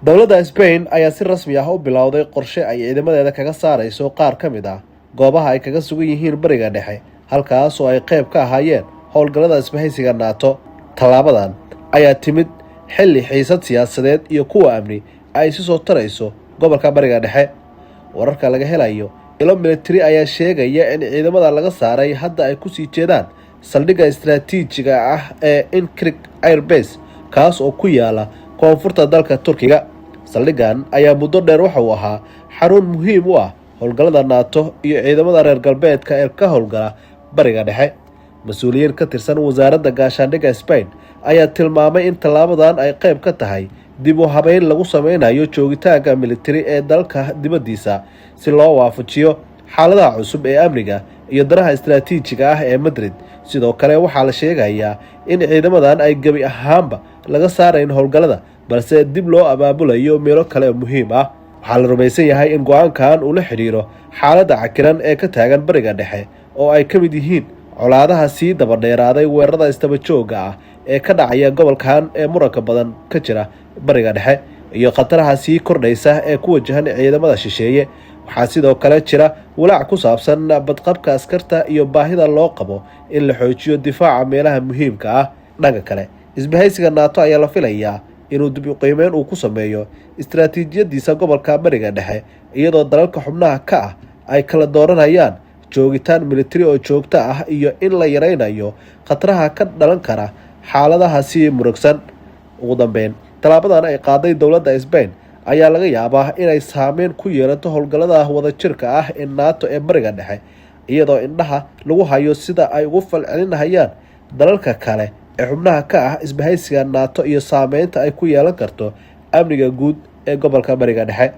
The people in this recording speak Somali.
Dowladda Spain ayaa si rasmi ah u bilowday qorshe ay ciidamadeeda kaga saarayso qaar ka mid ah goobaha ay kaga sugan yihiin Bariga Dhexe, halkaas oo ay qayb ka ahaayeen howlgallada isbahaysiga NATO. Tallaabadan ayaa timid xilli xiisad siyaasadeed iyo kuwa amni ay si soo tarayso gobolka Bariga Dhexe. Wararka laga helayo ilo militari ayaa sheegaya in ciidamada laga saaray hadda ay kusii jeedaan saldhigga istaraatiijiga ah ee Incirlik Airbase, kaas oo ku yaala koonfurta dalka Turkiga. Saldhiggan ayaa muddo dheer waxa uu ahaa xarun muhiim u ah howlgallada NATO iyo ciidamada reer galbeedka ee ka howlgala Bariga Dhexe. Mas-uuliyiin ka tirsan wasaaradda gaashaandhigga Spain ayaa tilmaamay in tallaabadan ay qayb ka tahay dib u habeyn lagu sameynayo joogitaanka militari ee dalka dibaddiisa, si loo waafajiyo xaaladaha cusub ee amniga iyo danaha istaraatiijiga ah ee Madrid. Sidoo kale, waxaa la sheegayaa in ciidamadan ay gebi ahaanba laga saarayn howlgallada, balse dib loo abaabulayo meelo kale oo muhiim ah. Waxaa la rumaysan yahay in go-aankan uu la xidhiiro xaaladda cakiran ee ka taagan Bariga Dhexe, oo ay ka mid yihiin colaadaha sii dabadheeraaday, weerarada isdaba joogga ah ee ka dhacaya gobolkan ee muranka badan ka jira Bariga Dhexe, iyo khataraha sii kordhaysa ee ku wajahan ciidamada shisheeye. Waxaa sidoo kale jira walaac ku saabsan badqabka askarta iyo baahida loo qabo in la xoojiyo difaaca meelaha muhiimka ah. Dhanka kale, isbahaysiga NATO ayaa la filayaa inuu dib u qiimeyn uu ku sameeyo istaraatiijiyadiisa gobolka Bariga Dhexe, iyadoo dalalka xubnaha ka ah ay kala dooranayaan joogitaan militari oo joogto ah iyo in la yareynayo khataraha ka dhalan kara xaaladaha sii murugsan. Ugu dambeyn, tallaabadan ay qaaday dowladda Spain ayaa laga yaabaa inay saameyn ku yeelato howlgallada wadajirka ah ee NATO ee Bariga Dhexe, iyadoo indhaha lagu hayo sida ay ugu falcelinayaan dalalka kale ee xubnaha ka ah isbahaysiga NATO iyo saameynta ay ku yeelan karto amniga guud ee gobolka Bariga Dhexe.